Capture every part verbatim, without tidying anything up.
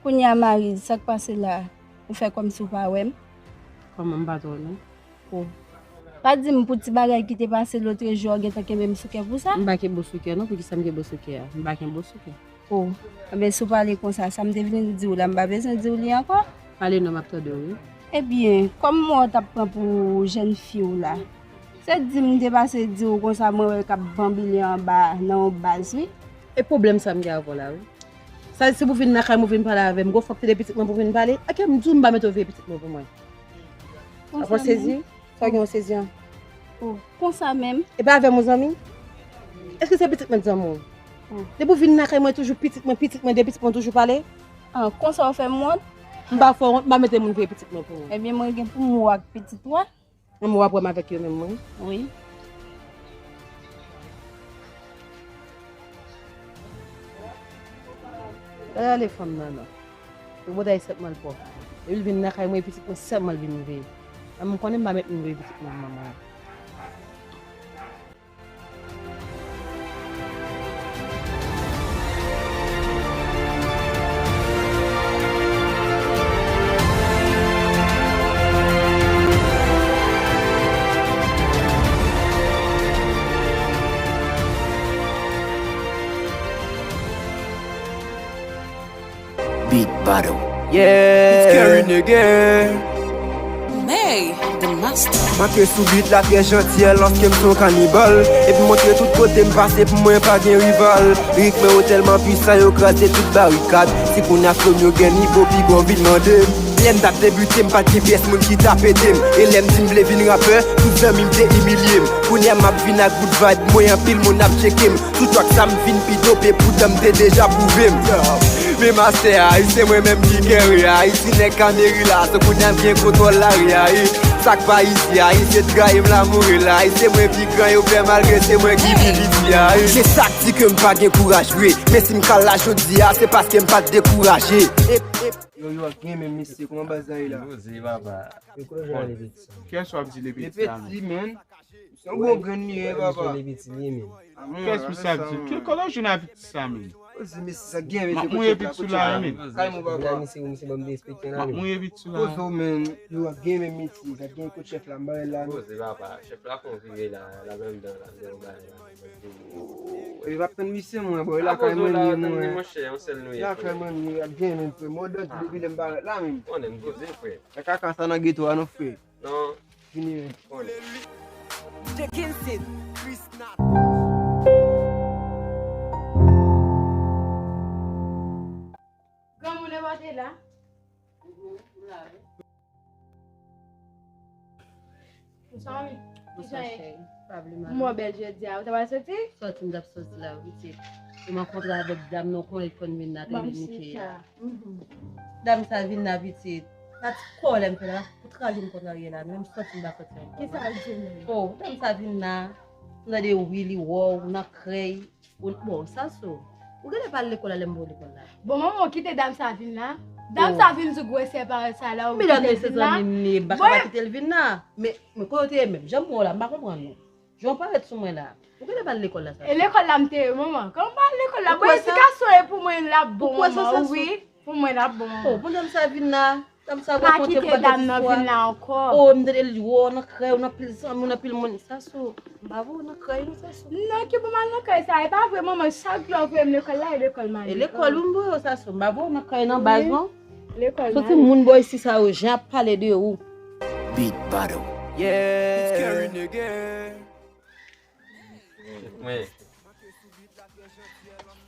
Kounye a, Mariz, sa k pase la? Ou fè kòmsi w pa wè m? Kòman m pa t wè w, non? Oh. Pa di m pou ti bagay ki te pase lòtrejou a, w gentan kenbe m sou kè pou sa? M pa kenbe w sou kè, non. Poukisa m kenbe w sou kè a? M pa kenbe w sou kè. Oh. Enben, si w pale konsa, sa m te vin di w la, m pa bezwen di w li ankò? Pale non, m ap tande w, wi. Ebyen, kòm mwen w t ap pran pou jèn fi w la, se di m te pase di w konsa, mwen wè l k ap banbile anba nan yon baz, wi. E pwoblèm sa m gen avè w la, wi. Sa se pou vin lakay mwen vin pale avè m, gon fòk te de pitit mwen pou vin pale. Ake m di w m pa mete w veye pitit mwen pou mwen. Ou sezi? Sa gen w sezi an? Oh, konsa menm. E pa avè m ou zanmi? Èske se pitit mwen zanmi w? Oh. Depi w vin lakay mwen toujou pitit mwen, pitit mwen, de pitit mwen toujou pale? Ah, konsa w fè m wont? M pa fè w wont, m pa mete moun veye pitit mwen pou mwen. Ebyen, mwen gen pou m wè w ak pitit ou a. Mwen w ap wè m avèk yo menm, wi. Wi. Gade ale fanm nan, non. Yo bòtay sèlman l pwòp. Epi l vin lakay mwen, e pitit mwen sèlman l vin veye. Mwen, m konnen m pa mèt vin veye pitit mwen pou manman. Beat Battle. Yeah. It's Kerry Nègre. May, the master. M antre sou beat la trè janti, alòske m se yon kanibal. Epi montre tout kote m pase pou mwen pa gen rival. Lirik mwen yo tèlman pwisan, yo kraze tout barikad. Si kounye a flow m yo gen nivo, piga w vin mande m. Lè m t ap debite, m pa t gen pyès moun ki t ap ede m. E lè m di m vle vin rapè, tout zanmi m te imilye m. Kounye a m ap vin ak bout vibe, mwen anpil moun ap tcheke m. Sou track sa m vin pi dope, poutan m te deja pwouve m. Men mastè a, se mwen menm ki kere a, si nèg ka meri la, se kounye a m gen kontwòl lari a. Sa k pa isi a, se trayi m la mouri la, se mwen pi gran yo pè malgre se mwen ki pi piti a. Se sa k di ke m pa gen kouraj vre, men si m ka la jodi a, se paske m pa t dekouraje. Yo, yo, ak gen menm mesye, kòman bagay la? Poze, papa. Yo, kote w jwenn ale piti sa? Kiyès w ap di le piti sa, men? Se yon bon grenn li ye, papa. Kiyès misye ap di? Ki kote w jwenn a piti sa, men? Poze, mesye, sa gen, mesye, kote w la, kote w la? Kay mwen, papa. Misye, misye ban m de respè la, men. Poze w, men. Yo, ak gen menm mesye, sa gen kote chèf la, m ba l la, men. Poze, papa. Chèf la fè yon vire la, la menm dan, la menm bagay la. E pa tann misye mwen, bro. E lakay mwen li ye, mwen. Lakay mwen li ye, ap gen menm, frè. Mwen dan depi lè m parèt la menm. Konnen m poze, frè. E kaka sa nan geto a non, frè. Non. Fini menm. Konnen. Dickinson, Chris Nat. Granmoun e pote la. Bonswa, manmi. Kijan ye? Bonswa, cheri. Pa vle mal. Mwen bèl jodi a. Ou ta pral soti? Soti, m t ap soti la, wi, pitit. E m rankontre avèk dam nan, kòman li konn vin la, te vin nike a. Dam sa vin la, pitit. Pati kòlè m fè la, pou traje m kontrarye la, menm soti m pa soti ankò. Kisa l di menm? Oh, dam sa vin la, m tande wi, li wè w nan krèy. Ou, bon, Sassou, ou genlè pa al lekòl la lè m voye w lekòl la. Bon, manman, w kite dam sa vin la. Dam sa vin sou gwosè parèt sa la, ou kite l vin la. Medam, se zanmi m li ye, m pa ka pa kite l vin la. Men, men kote w te ye menm? Jan m wè w la, m pa konprann ou. Jan w parèt sou mwen la. Ou genlè pa al lekòl la, Sassou? E lekòl la m te ye, manman. Kòman m pa al lekòl la? Bon, edikasyon e pou mwen l ap bon, manman, wi. Pou mwen l ap bon, manman. Oh, bon, dam sa vin la. Dam sa rakonte m yon pakèt istwa. Pa kite dam nan vin la ankò. Oh, m tande li, oh, nan krèy, ou nan pil zanmi, ou nan pil moun. Sassou, m pa voye w nan krèy non, Sassou. Non, ki pou m al nan krèy sa? E pa vre, manman, chak jou w voye m lekòl la, e lekòl m ale. E lekòl wi m voye w, Sassou. M pa voye w nan krèy nan baz non. Lekòl m ale. Soti moun bò isi sa yo, jan y ap pale de ou. Beat Battle. Yeah. It's Kerry Nègre. Mwen.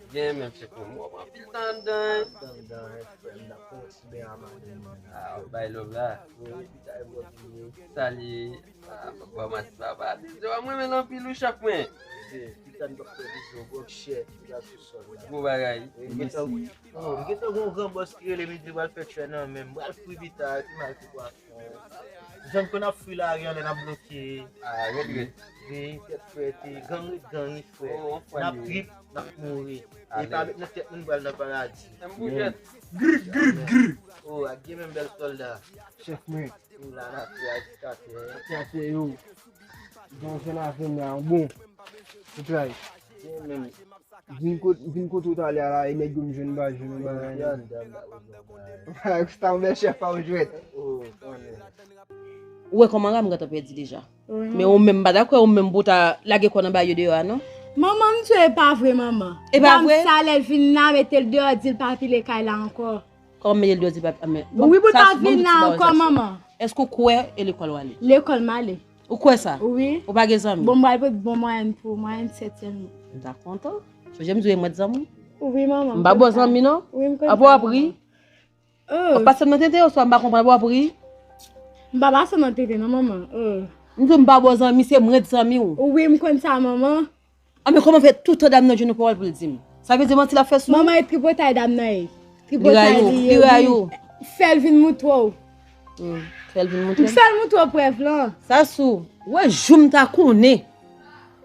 Gen menm chèf mwen. Mwen pran anpil tan anndan. Anndan, frè m, n ap fè yon ti ben a maten. Ah, bay love la. Wi, pita e bò vini. Sali. Ah, papa, mati, papa. Dezo a mwen renmen l anpil, wi, chèf mwen. Pita n ap fè dezo, gwo chèf, pita sou sòl la. Gwo bagay. Wi, mèsi. Oh, m gentan gen yon gran bòs ki rele m, li di l pral fè tchè nan men m. M pral fri pita, epi m al fè kwa. Jan n konn ap fri lari an lè n ap bloke. Ah, red, red. Wi, tèt frèt, gang ret, gang ret, frè. N ap trip, n ap mouri. E pa met nan tèt nou n pral nan paradi. Gri, gri, gri. Oh, ak gen menm bèl sòlda. Chèf mwen. Ou la, n ap fè adikatè. Adikatè yo. Jan jèn avè m la, bon. Ou tray. Gen menm. Vin kot, vin kot ou t ale a la, e nèg yo m jwenn pa jwenn, bagay. Sa ou bèl chèf pa ou jwèt. Ou wè kòman Ram gentan pèdi deja. Men ou menm m pa dakò ou menm pou w ta lage kò nan bagay yo deyò a non. Manman m di w e pa vre manman. E pa vre? Dam sa lè l vin la mete l deyò di l pa pile kay la ankò. Kòman mete l deyò di l pa pile kay la? Wi pou l pa vin la ankò manman. Èske w kwè e lekòl w ale? Lekòl m ale. Ou kwè sa? Wi. Ou pa gen zanmi? Bon m pral pot bon mwayèn pou mwayèn sèt sèlman. M ta kontan. Sonje m di w e mwen t zanmi w. Wi manman. M pa ba w zanmi non. Wi m kontan. Apre w ap ri. Oh. W ap pase m nan tenten oswa m pa konprann w ap ri? M pa pase w nan tenten non manman. Oh. M di w m pa ba w zanmi, se mwen t zanmi w. Wi m konn sa manman. Anben kòman fè toutan dam nan jwenn yon pawòl pou l di m? Sa vle di manti l ap fè sou ou? Manman e tripotay dam nan ye. Tripotay li ye wi. Li ray ou. Fè l vin moutre w. Fè l vin moutre m. Fè l moutre w prèv lan. Sa sou. Ou wè jou m ta konnen.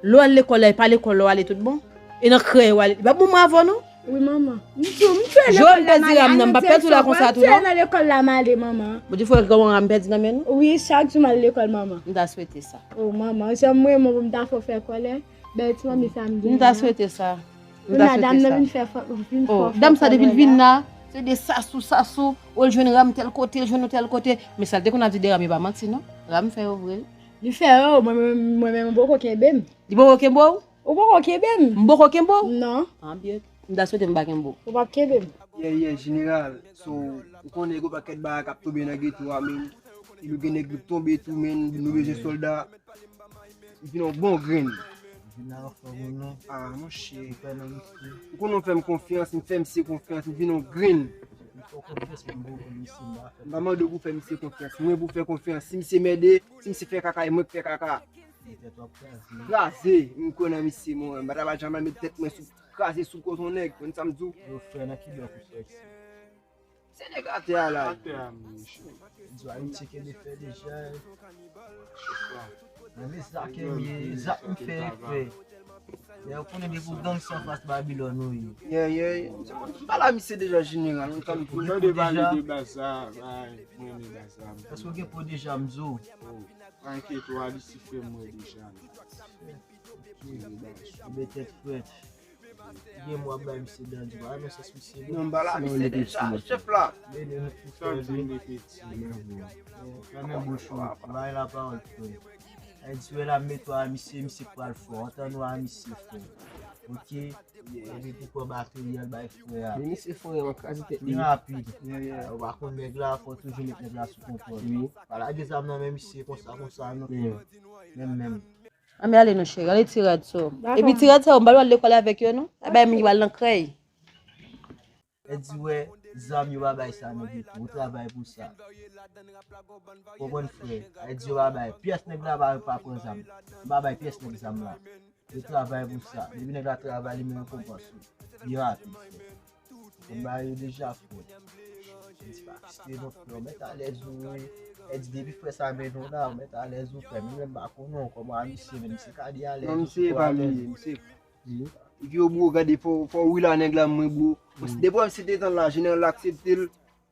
Lè w al lekòl la, e pa lekòl la w ale tout bon? E nan krèy w ale. Li p ap bon mwen avè w non. Wi manman. M tou, m tou e lekòl la m ale. Jòn pèdi ram nan, m p ap pèdi w la konsa tou non. M tou e nan lekòl la m ale manman. Bondye fè w gen yon ram pèdi nan men nou. Wi, chak jou m al lekòl manman. M ta swete sa. O manman, jan m renmen w pou m ta fè w fè kòlè. Bèl ti manmi sa m gen an. M ta swete sa. M ta swete sa. Dam nan vin fè fò fè kòlè la. Dam sa depi l vin la, se de sasou sasou. O l jwenn ram tèl kote, l jwenn nou tèl kote. Men sa l te konn ap di de ram yo pa manti non. Ram fè yo vre. Li fè yo, mwen menm, mwen menm m poko kenbe m. Li poko kenbe w? Ou poko kenbe m. M poko kenbe w? Non. Anbyen. M ta swete m pa kenbe w. Ou p ap kenbe m. Yeah, yeah, jeneral. So, ou konnen gen yon pakèt bagay k ap tonbe nan geto a, men. E nou gen nèg ki tonbe tou, men. Nou bezwen sòlda. M vin yon bon grenn. Vin nan ranfò moun nan. Ah, monchè. M fè nan misye. Ou konnen w fè m konfyans, m fè misye konfyans, m vin yon grenn. M fè w konfyans, men m poko misye, m pa fè. M pa mande w pou w fè misye konfyans. Mwen pou w fè konfyans. Si misye mède, si misye fè kaka, e mwen k fè kaka. Kraze, m kwè nan misye mwen, m pa ta pral janm met tèt mwen sou kraze sou kò yon nèg, konn sa m di w. Yo frè nan ki blòk ou sòti? Se nèg atè a la. Atè a m ye. Di w Ayiti kenbe fè deja. Nan men zak m ye, zak m fè e frè. Lè yo konnen depi w gang se anfas Babilòn ou ye. Yeah, yeah, yeah. M pale a misye deja jeneral, m tann pou deja. Mwen renmen baz la, mwen renmen baz la. Èske w gen po deja m di w? Pa enkyete w, Alisifè m wè deja. Enben tèt frèt. Gen mwa bay misye dan di pa nan sans misye non. Non, m pa la misye deja, chèf la. Beni nou pou frè. Fèmen bouch ou, bay lapawòl frè. Ay di wè la m mete w a misye, misye pral fè w. Antann w a misye frè. Oke. Epi pou pran bateri an bay frè a. Men misye fò yon kraze tèt li. Li rapid. Ou pa konn nèg la, fò toujou met nèg la sou kontwòl. Wi. Pa lage zam nan men misye konsa konsa non. Menm menm. Anben ale non cheri, ale ti rad sa w. Epi ti rad sa yo, m pa dwe al lekòl avèk yo non. Sa bay moun ki pral nan krèy. Èdi wè, zam yo pa bay sa nèg yo tou. Ou travay pou sa. Konprann frè. Èdi yo pa bay. Pyès nèg la pa, pa pran zam. Yo pa bay pyès nèg zam la. Yo travay pou sa. Depi nèg la travay, li men rekonpans ou. Li rapid frè. Konn bagay yo deja frè. Èdi pa fiske non frè. Ou mèt alèz ou wi. Èdi depi frè sa mennen w la, ou mèt alèz ou frè. Mwen menm m pa konnen w kòman a misye, men misye ka di alèz ou sou kò alèz. Non, misye evalye, misye. Epi yo bro, gade fò, fò w wi la nèg la mwen bro. Depi w ap site tan la, jeneral la aksepte l,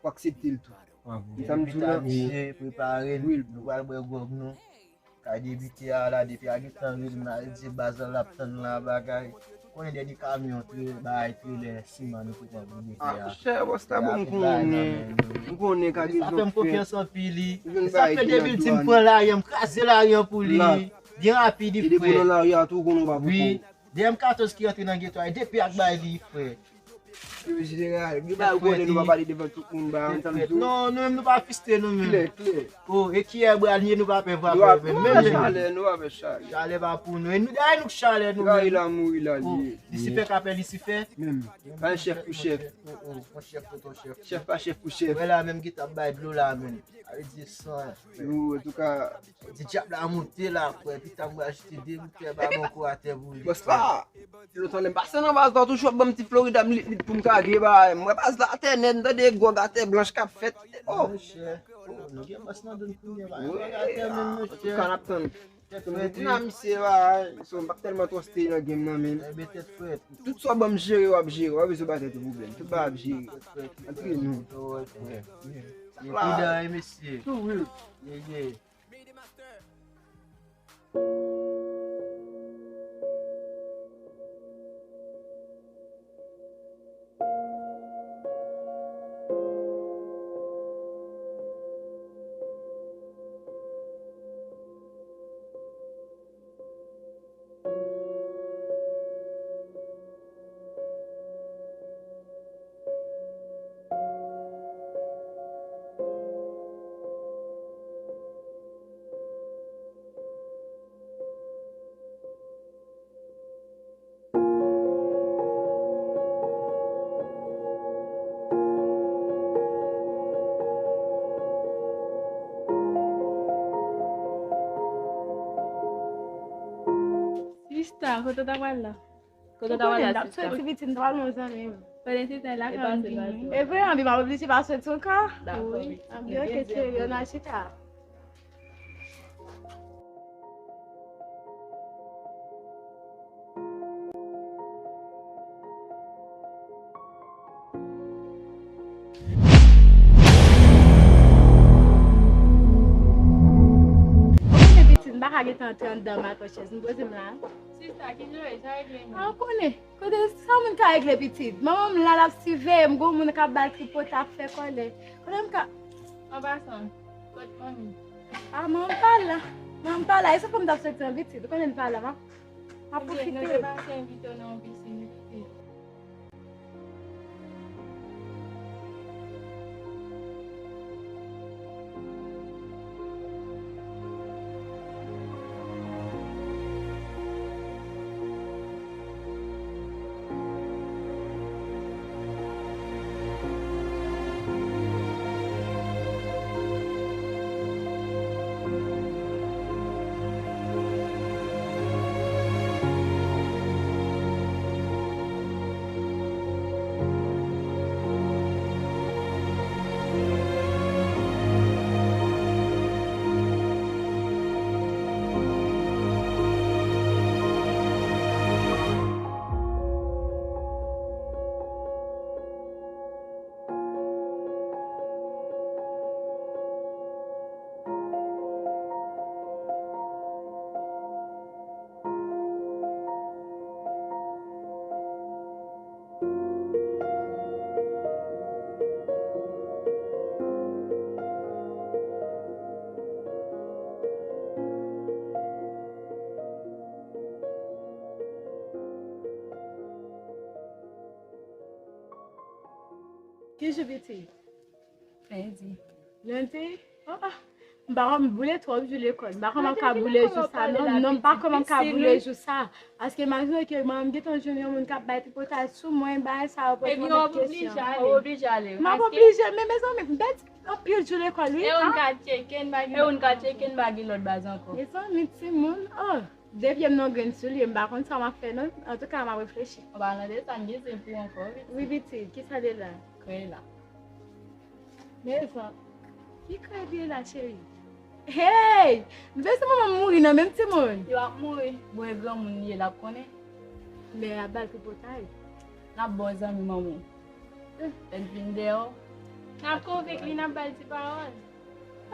w aksepte l tou. Sa m di w la. Prepare n, nou pral bwè gwòg nou. Ka debite a la, depi a gentan rele m la, li di baz la l ap tann la bagay. Konnen dènye kamyon, tre, bagay trelè, siman nou poko antre depi a. Ah, chè, bòs la bon, m konnen. M konnen ka gen zòt fè. Sa fè m konfyans anpil li. Sa fè depi l di m pran lari an, m kraze lari an pou li. Byen rapid, frè. E depi w nan lari a tou, ou konnen w pa poko. Wi. Dèyè m katòz ki rantre nan geto a, e depi ak bay li, frè. Yo, jeneral, gen bagay ou konnen nou pa pale devan tout moun, ba, antann tou. Non, nou menm nou pa fistre nou menm. Klè, klè. O, e kiyè bral nye nou pa pè vwa pè menm. Nou pa pè chalè, nou pa pè chalè. Chalè pa pou nou. E nou dèyè nou k chalè nou menm. Rayi la mouri la li ye. Lisifè ka pè Lisifè. Menm. Pa chèf pou chèf. Chèf pa chèf pou chèf. Wè la menm ki t ap bay dlo la menm. Avè di san. Nou, antouka, Ti dyab la monte la, frè. Pita m pral jete de boutèy babon kou atè pou li. Bòs la, ti lontan lè m pase nan baz la, toujou ap ban m ti Florida m lit lit pou m ka gen bagay. M wè baz la atè nèt, m tande gwòg atè blanch k ap fèt. Oh! Monchè, oh, nou gen bòs nan do n kounye a, pa gen gwòg atè menm, monchè. Antouka, n ap tann. Tèt frèt, wi. Nan misye bagay, so m p ap tèlman twò stay nan game nan, men. Enben, tèt frèt. Tout sa w ban m jere, w ap jere. W pa bezwen ba tèt ou pwoblèm. Tout bagay ap jere. Antre nou. Ye pridan, wi, mesye. Tou real. Ye, ye. Kote w ta pral la? Kote w ta pral la, sista? Soti pitit, m ta pral wè yon zanmi m. Pandan se tan, l ap fè m vini. E vre, anvi, m ap oblije pa soti ankò. Dakò. Wi. Anvi, ok, cheri, ann al chita. Ou konnen pitit, m pa ka gentan antre anndan m atò chèz, m poze m la. Sista, ki jan w ye? Sa regle menm? A, ou konnen. Kote sa moun ka regle pitit? Manman m la, l ap siveye m, gon moun k ap ba l tripotay, ap fè kòlè. Kote m ka... An pasan, kot manmi? A, manman m pa la. Manman m pa la. E sa fè m t ap soti an pitit. Ou konnen l pa la, m ap, m ap pwofite. Nou te pase envite w nan yon pisin, wi, pitit. Ki jou pitit? Lendi. Lendi? Oh, ah. M pa konn boule twòp jou lekòl. M pa konn m ka boule jou sa, non. Non, m pa konn m ka boule jou sa. Paske imajine ke manman m gentan jwenn yon moun k ap bay tripotay sou mwen, bagay sa yo poze m anpil kesyon. Ou oblije ale. M ap oblije, men mezanmi, m pèdi anpil jou lekòl, wi. E ou n ka tcheke, n pa gen... E ou n ka tcheke, n pa gen lòt baz ankò. Mezanmi, timoun, oh. De pye m nan grenn soulye, m pa konn sa m ap fè non. Antouka, m ap reflechi. An palan de sa, m gen zen pou ou ankò, wi. Wi, pitit, kisa de la? Krèy la. Mezan, ki krèy li ye la, cheri? Hey! M panse manman m mouri nan menm timoun. Yo ap mouri. Bon, e granmoun li ye, l ap konnen. Lè y ap ba l tripotay. N ap bon zanmi manman w. Lè n fin dèyè w. N ap konvenk li, n ap ba l ti pawòl.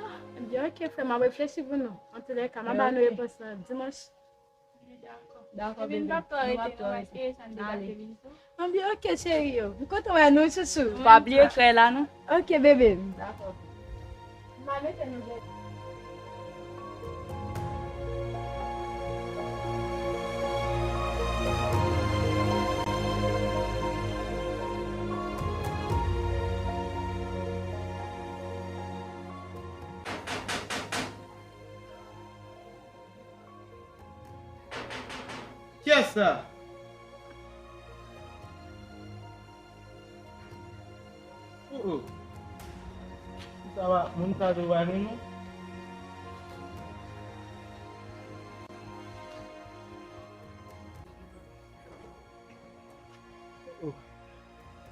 Ah, ebyen, ok, frè, m ap reflechi pou nou. Antoulèka, m ap ba nou repons lan dimanch. Dakò, bebe. Nou p ap twò rete, non, paske sa n debake byen tou. Anbyen, ok, cheri yo. M kontan wè nou, chouchou. Pa bliye krèy la, non. Ok, bebe m. Dakò. M al mete nou dèyè. Kiyès sa? Oh, oh. Sa va, moun sa tou pa gen non? Oh.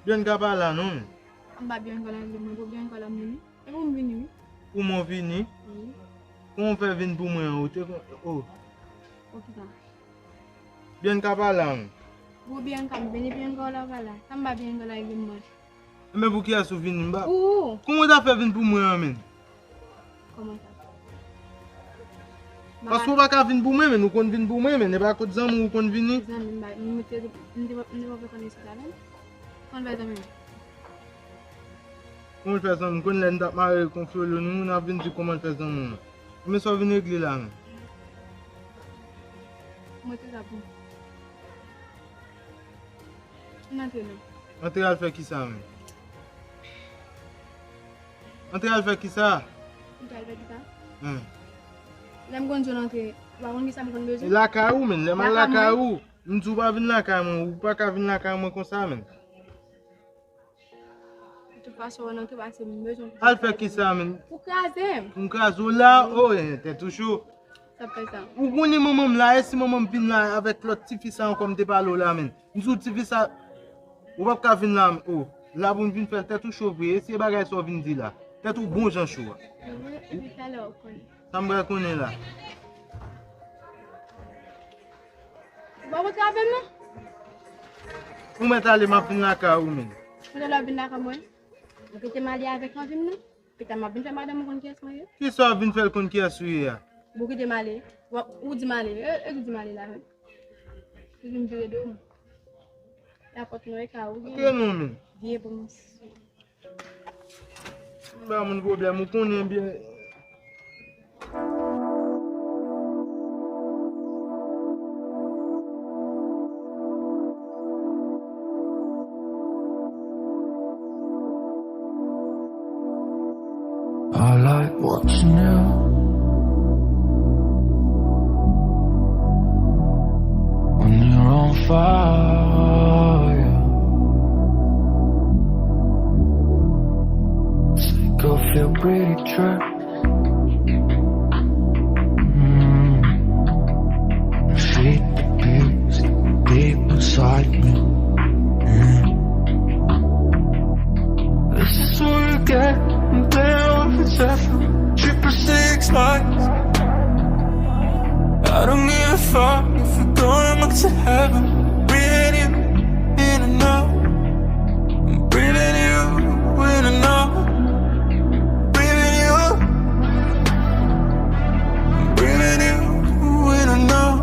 Bianca pa la non, men. M pa Bianca la, mwen pou Bianca la m vini. E pou m vini, wi. Pou mwen vini? Wi. Kòman w fè vin pou mwen an? Ou te kon, oh. Pou kisa? Bianca pa la, men. Pou Bianca, m vini, Bianca w la pa la. Sa m ba Bianca la, e vin manje. Enben, pou kiyès ou vini, m pa... Pou ou. Kòman w ta fè vin pou mwen an, men? Kòman sa? Paske w pa ka vin pou mwen, men ou konn vin pou mwen, men e pa kot zanmi w ou konn vini. Zanmi, m pa, m te, m te, m te pa konnen sa la, men. Konn fè zanmi. Kòman l fè zanmi? Konn lè n t ap mare konfyolo nou, n ap vin di kòman l fè zanmi w. Men sa w vin regle la menm? Mwen te la pou. N antre non. Antre al fè kisa menm? Antre al fè kisa? Antre al fè kisa? Hen. Lè m konn di w n antre, ou pa konn kisa m konn bezwen? E lakay ou menm, lè m al lakay ou, m di w pa vin lakay mwen, ou pa ka vin lakay mwen konsa menm. De tout fason, w antre pase m bezwen pou... Al fè kisa menm? Pou kraze m. Pou m kraze w la? Oh, eh, tèt ou cho. Sa fè sa. Ou konnen manman m la, e si manman m vin la avèk lòt tifi sa ankò m te pale w la, menm. M di w tifi sa, ou p ap ka vin la, o. La pou m vin fè l tèt ou cho vre, e si e bagay sa w vin di la. Tèt ou bon jan cho a. Epi talè w konnen. Sa m pral konnen la. Ou pa pote avè m non? Ou mèt ale, m ap vin lakay ou menm. Kote lè w vin lakay mwen? Ou kite m ale avèk anvi m non? Pita m ap vin fè madanm ou konn kiyès mwen ye. Kisa w ap vin fè l konn kiyès ou ye a? Bon, kite m ale. Ou, ou di m ale. E, e, ou di m ale la menm. Ou di m vire do m. Lapòt mwen e ka ouvri. Antre non menm. Vye bon. M ba moun pwoblèm, ou konnen byen. I like watching you when you're on fire. Take off your pretty dress. Mm. Feed the pigs deep inside me. Mm. This is what you get. I'm playing with the devil. Triple six lines. I don't give a fuck if we're going up to heaven. Breathing you in and out. I'm breathing you in and out. Breathing you, breathing you in and out.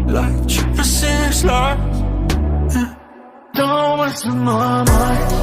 Like triple six lines. Yeah. Don't waste my mind.